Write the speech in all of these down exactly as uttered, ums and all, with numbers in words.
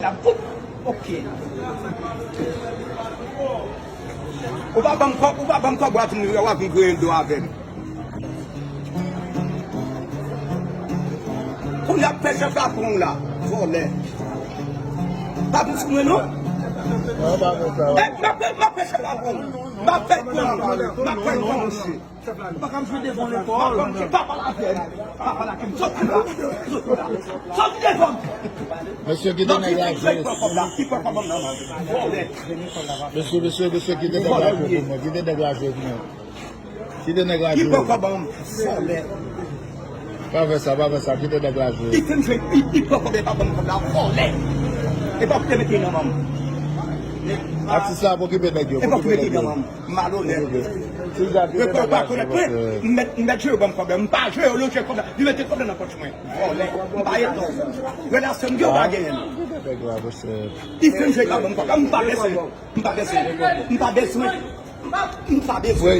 La, poup! Ok. Ou pa ban m kòb, ou pa ban m kòb, w a vin, w a vin griyen do avè m. Kounye a fè chèf la pran w la, vòlè. Pa pou sou mwen non. E, m ap, m ap fè chèf la pran w. M ap fè pran w. M ap fè pran w. Ou pa ka m jwe devan lekòl. Pa pale avè m. Pa pale avè m. Sòti la. Sòti la. Sòti devan m. Mesye, kite nèg la jwe. Mesye, mesye, mesye, kite nèg la jwe pou mwen. Kite nèg la jwe pou mwen. Kite nèg la jwe. Ki poko ban m vòlè. Pa fè sa, pa fè sa, kite nèg la jwe. Ki fè m jwe, ki, ki poko ban m vòlè. E pa pou te mete nan manm. Atis la ap okipe nèg yo, ap okipe nèg yo. Malonèt. Yo pa konèt mwen, m mèt, m mèt jwe yo ban m pwoblèm. M pa jwe yo, yo jwe kòb la. Li mete kòb la nan pòch mwen. Vòlè. M pa etan. Relasyon m gen, yo pa genyen. Li fin jwe, li pa ban m kòb la. M pa bezwen. M pa bezwen. M pa bezwen. M pa bezwen.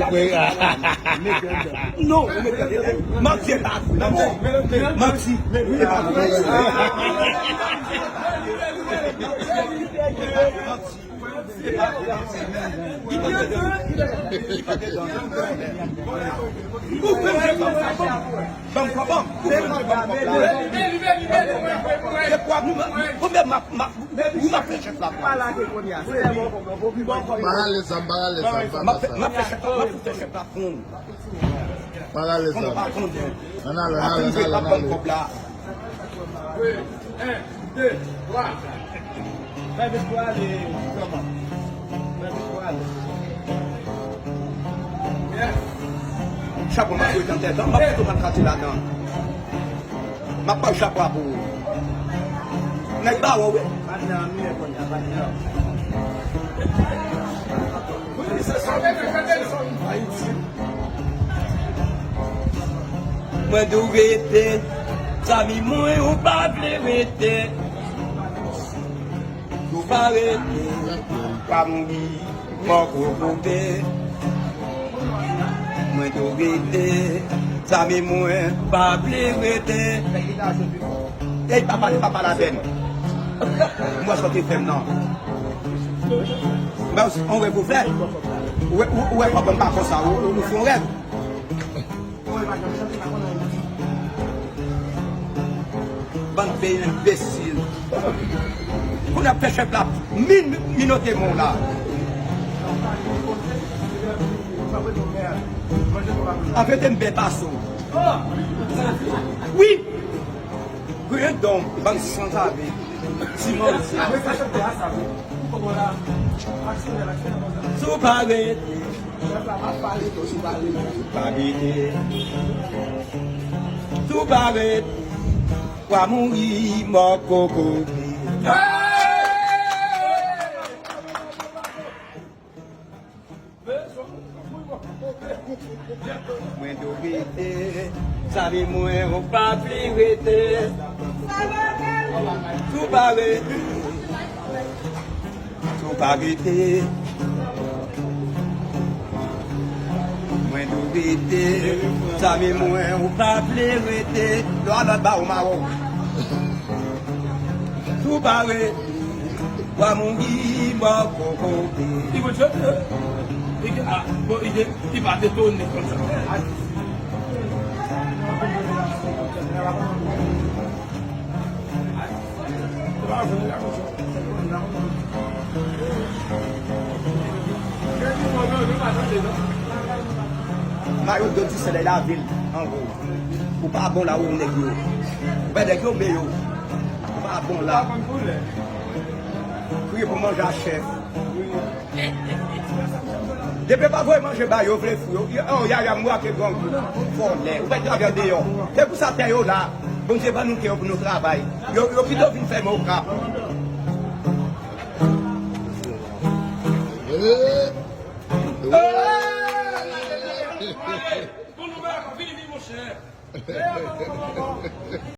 Non, ou mete m ap di e pa vre. Manti. E pa vre. Manti. Parale sa, parale sa, parale sa. Parale sa. Ann ale, ann ale, ann ale, ann ale. Fè vit pou ale, kòman? Fè vit pou ale. Chapo m ap jwe nan tèt an, m ap fout ou nan katye ladan. M ap bay chapo a pou ou. Nèg ba wè w wi. Patnè an miyè kounye a, patnè an. Mwen dwe rete, zanmi mwen, ou pa vle rete. Si w pa rete, w a mouri mò kokobe. Mwen dwe rete, zanmi mwen, ou pa vle rete. Ey, pa pale, pa pale avè m. M wè sa w te fè m nan. Mwen, on rèv ou fè. Ou wè, ou, ou wè kòman m pa konsa, ou, ou, ou fè on rèv. Bann peyi enbesil. Kounye a fè chèf la min, minote men w la. Anfèt, m byen pase w. Wi! Griyen don, bann sanzave, ti manti. Si w pa rete, si w pa rete, si w pa rete, w a mouri mò kokobe. Mwen dwe rete, zanmi mwen, ou pa vle rete. Si w pa rete, si w pa rete. Mwen dwe rete, zanmi mwen, ou pa vle rete. Lò a lòt ba ou mawon. Si w pa rete. W a mouri mò kokobe. Li konn chante, li gen, ah, bon, li gen, li pa detone konsa. Mayo do di se lè lavil, an gwo. Ou pa bon la, ou nèg yo. Ou pa nèg yo, men yo. Ou pa bon la. Kriye pou manje a chèf. Depi yo pa voye manje ba yo, yo vle fou yo. Yo, oh, Yaya, m brake grangou. Vòlè. Ou pa travay andeyò. Se pou sa tè yo la. Bondye ban nou tè yo pou nou travay. Yo, yo pito vin fè men okap. Bon, nou pa vini, vini, monchè.